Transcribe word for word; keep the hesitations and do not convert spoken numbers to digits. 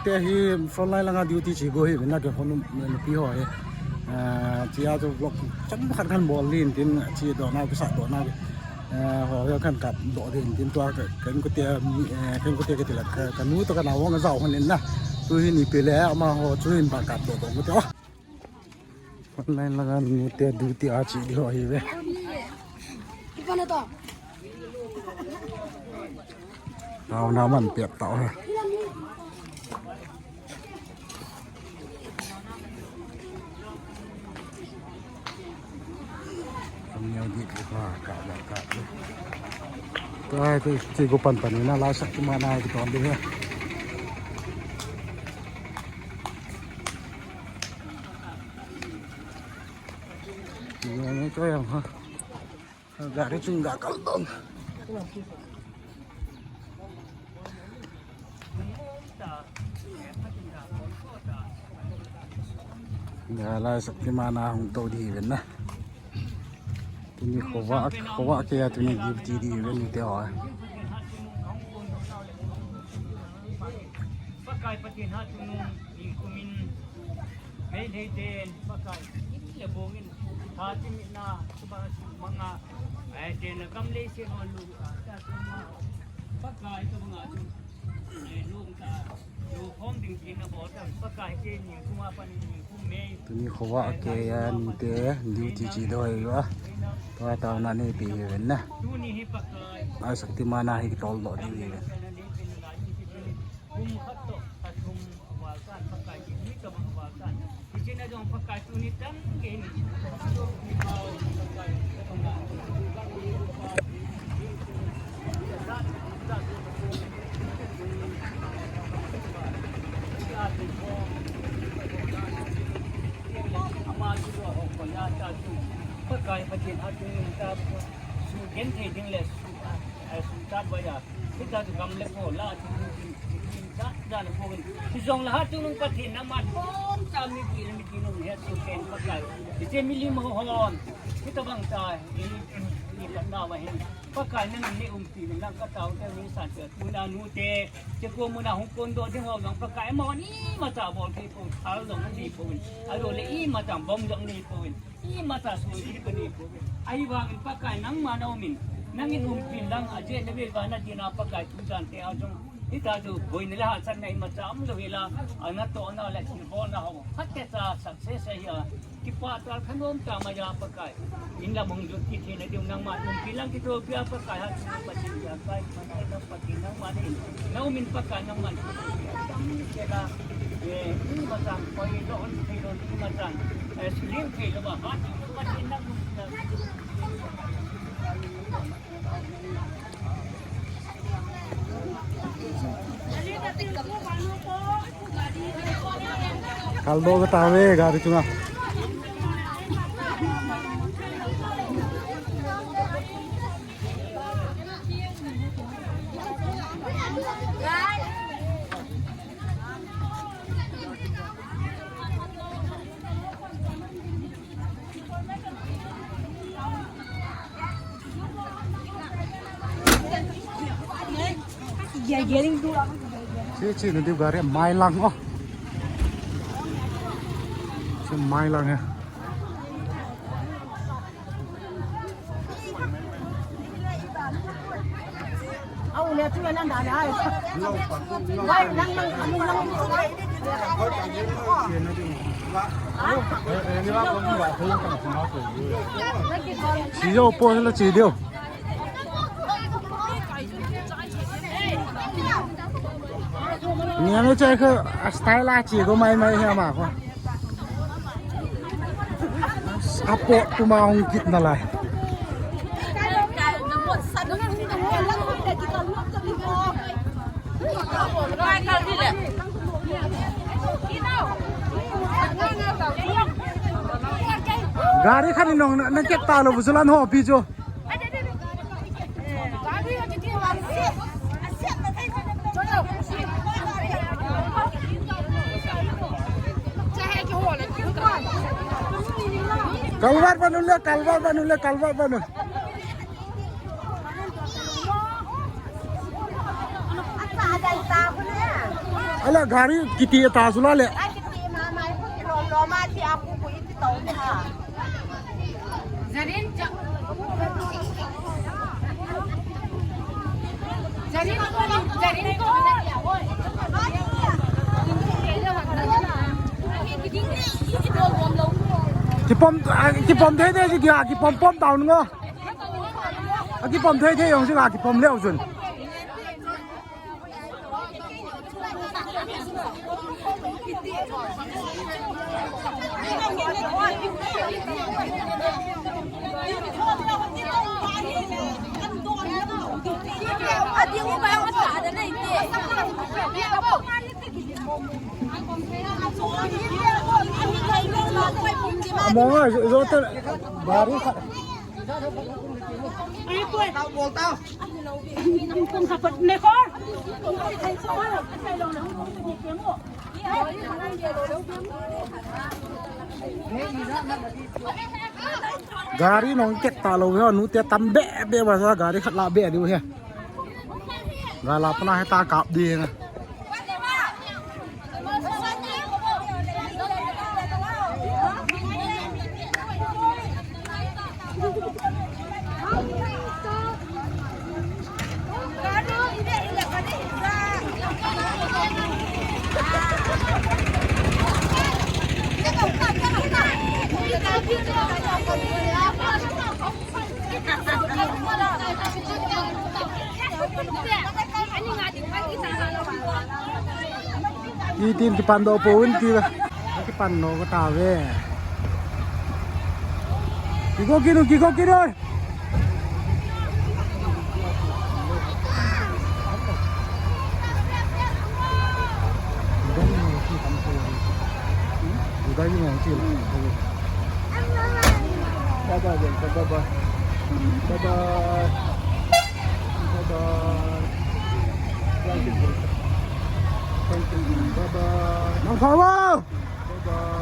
Te hi frontline langa duty chi go hi, na ke phone nupi ho hi. Ah, chia chu vlog chan khat khan bol lin tin chi do na, kisa do na. Eh, ho hi khan kap do din tin tua ka, kan ko te, eh, kan ko te ka ti la ka, ka nu to ka na wang zau hon in na. Tu hi ni pe le ama ho chu hin ba kap do do ko te. Oh. Frontline langa nu te duty a chi di ho hi ve. Tao na man pet tao ha. Kami di ko ha ka da ka. Tua tu chi ko pan pan na la sa ki ma na ki ton di ha. Ni ni ko yang ha. Gari chung ga kal dong. Ga la Shaktiman a hung to di ven na. Tuni khova, khova ke ya tuni duty di ven te ho. Pakai Pathen ha tunung ni kumin. Meitei ten Pakai, le bongin, tha ti mi na, suba su manga, eh, ten gam le se no lu, ah, ta su ma, Pakai ka manga su, eh, lu ta, lu khom ding tin na bol ta, Pakai ke ni kuma pa ni ni kum mei. Tuni khova ke ya ni te, duty chi do hi wa. Tua tao na ni pi hi ven na. Tuni hi Pakai. A Shaktiman a hi tol lo di hi ven. Kum khat to, ta kum. Aval tan, Pakai, ni ka bang aval tan. Hiche na jong Pakai tuni tam ke ni. Ama chu ho ko ya ta chu. Pakai Pathen a chu ta su gen thei ding le su, eh, su ta ba ya. Hita chu gam le ko la chu chu chu chu cha cha le ko. Hijong le ha chu nung Pathen nangma thon cha mi ti le mi ti nung he chu ken Pakai. Hiche milim ho hon. Hita bang cha ni ni ka na wa hin. Pakai nang ni um ti nang ka tao te ni san te tu na nu te. Che ko mu na hung kon do ding ho jong Pakai mo ni ma cha bol thei po thal jong ni po. A lo le i ma cha bom jong ni po. Imacha sung kit kani. Ahivangin Pakai nangma na umin. Nangin umpin lang ajeh na vel vana dina Pakai tujan te a jong. Hita chu boina le hahsatna imacha umlou hela. Ana tohna le thilbolna ho. Phatecha success ahi a. Kipah tah thanom tah maiya Pakai. Inlam hung jot kit theina diu nangma umpin lang kitoh pia Pakai ha chu Pakai. Pakai nangma nei. Na umin Pakai nangma. Tam kela. Eh, imacha koi lo on thei lo imacha. Eh, sling thei lo ba. Ha chu Pakai nang. Kaldo ka tave gari chunga. Che, che, na diu gari mailang oh. Che mailang he. Sijo po la chi diu. Niam chai kha style a chi go mai mai he ma ko. Apo tuma hung kit nalai. Gari khat in nong na, na kep talou bu chu lan ho pi chu. Kalvat banu le, kalvat banu le, kalvat banu. Ala gari kiti ta sula le. Kipom, ah, kipom thei thei si kia, kipom pom tau ngo. A kipom thei thei jong si nga kipom leu chun. Mong a, zo, zo te, bari kha. Gari nong ket ta lou he, nu te tam be be ba sa gari khat la be diu he. Ga la pana he ta kap di he. Itin kipan do po un ti. Kipan no ko ta ve. Kiko kinu, kiko kinu. Bye bye, bye bye. Bye bye. Bye bye. Thank you. Bye bye. Nang kawa. Bye bye.